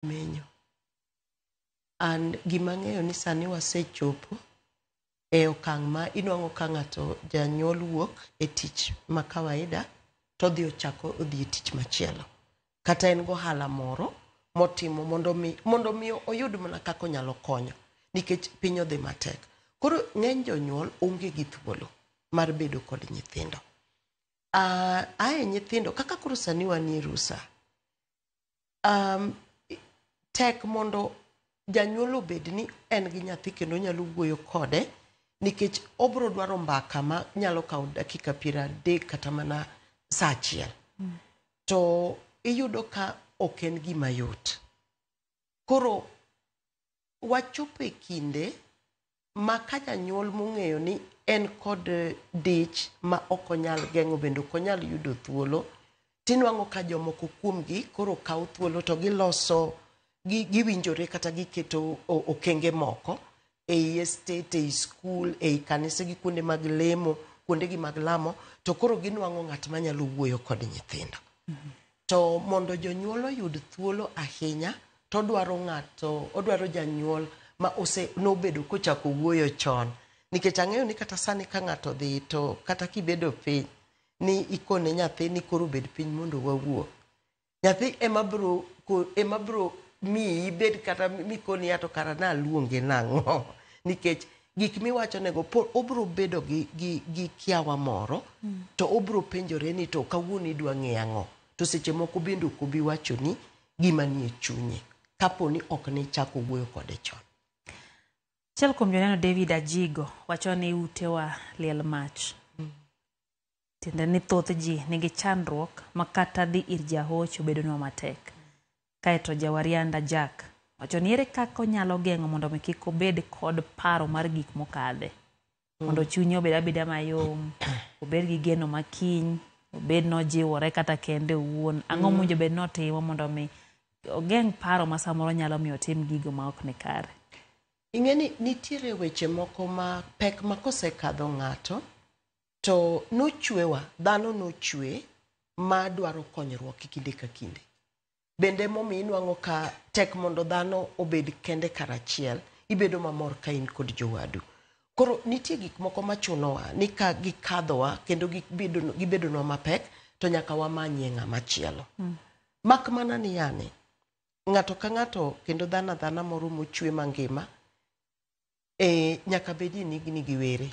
Menyo. And gima ang'eyo ni sani wasechopo e okang' ma inwang'o ka ng'ato janyuol wuok e tich ma kawaida to odhi ochako odhi e tich machielo. Kata en gohala moro motimo mondo mi oyud mana kaka onyalo konyo nikech piny odhi matek. Koro ng'eny jonyuol onge gi thuolo mar bedo kod nyithindo. Ae nyithindo kaka koro sani wanie rusa, tek mondo janyuol obed ni en gi nyathi kendo onyalo wuoyo kode nikech obro dwaro mbaka ma nyalo kawo dakika 30 kata mana sa achiel. To iyudo ka ok en gima yot. Koro wachopo e kinde ma ka janyuol mong'eyo ni en kod dich ma ok onyal geng'o, bende ok onyal yudo thuolo, tinwang'o ka jomoko kuomgi koro kawo thuolo to giloso, giwinjore kata giketo okenge moko ei estate, ei skul, ei kanise gi kuonde mag lemo, kuonde gi mag lamo, to koro ginwang'o ng'at manyalo wuoyo kod nyithindo. To mondo jonyuol oyud thuolo ahinya, to odwaro ng'ato, odwaro janyuol ma ose nobedo kochako wuoyo chon. Nikech ang'eyo ni kata sani ka ng'ato dhi to kata kibedo piny ni ikone nyathi ni koro bed piny mondo wawuo. Nyathi ema bro miyi bed kata mikoni ya to kara naluonge nang'o. Nikech gik miwachonego obro bedo gi kiawa moro, to obro penjore ni to kawuono idwa ng'eyo ang'o. To seche moko bende ok obi wachoni gima nie chunye kapo ni ok nichako wuoyo kode chon. Achiel kuom joneno, David Ajigo, wacho ni utewa liel mach. Tiende ni thoth ji nigi chandruok ma kata dhi ir jahocho bedonwa matek. Kaeto Jawarianda Jack wacho ni ere kaka onyalo geng'o mondo mi kik obed kod paro mar gik mokadhe. Mondo chunye obed abeda mayom, obed gi geno makiny, obed nojiwore kata kende owuon. Ang'o mowinjo bed notimo mondo mi ogeng' paro ma samoro nyalo miyo otim gigo ma ok ni kare? Ing'e ni nitiere weche moko ma pek ma kosekadho ng'ato to nochwewa, dhano nochwe ma dwaro konyruok e kinde ka kinde. Bende momiyo inwang'o ka tek mondo dhano obed kende karachiel, ibedo mamor ka in kod jowadu. Koro nitie gik moko machunowa ni ka gikadhowa kendo gibedonwa mapek to nyaka wamanyie ng'ama chielo. Mak mana ni yani, ng'ato ka ng'ato kendo dhano adhana moro mochwe mangima, nyaka bed ni nigi were.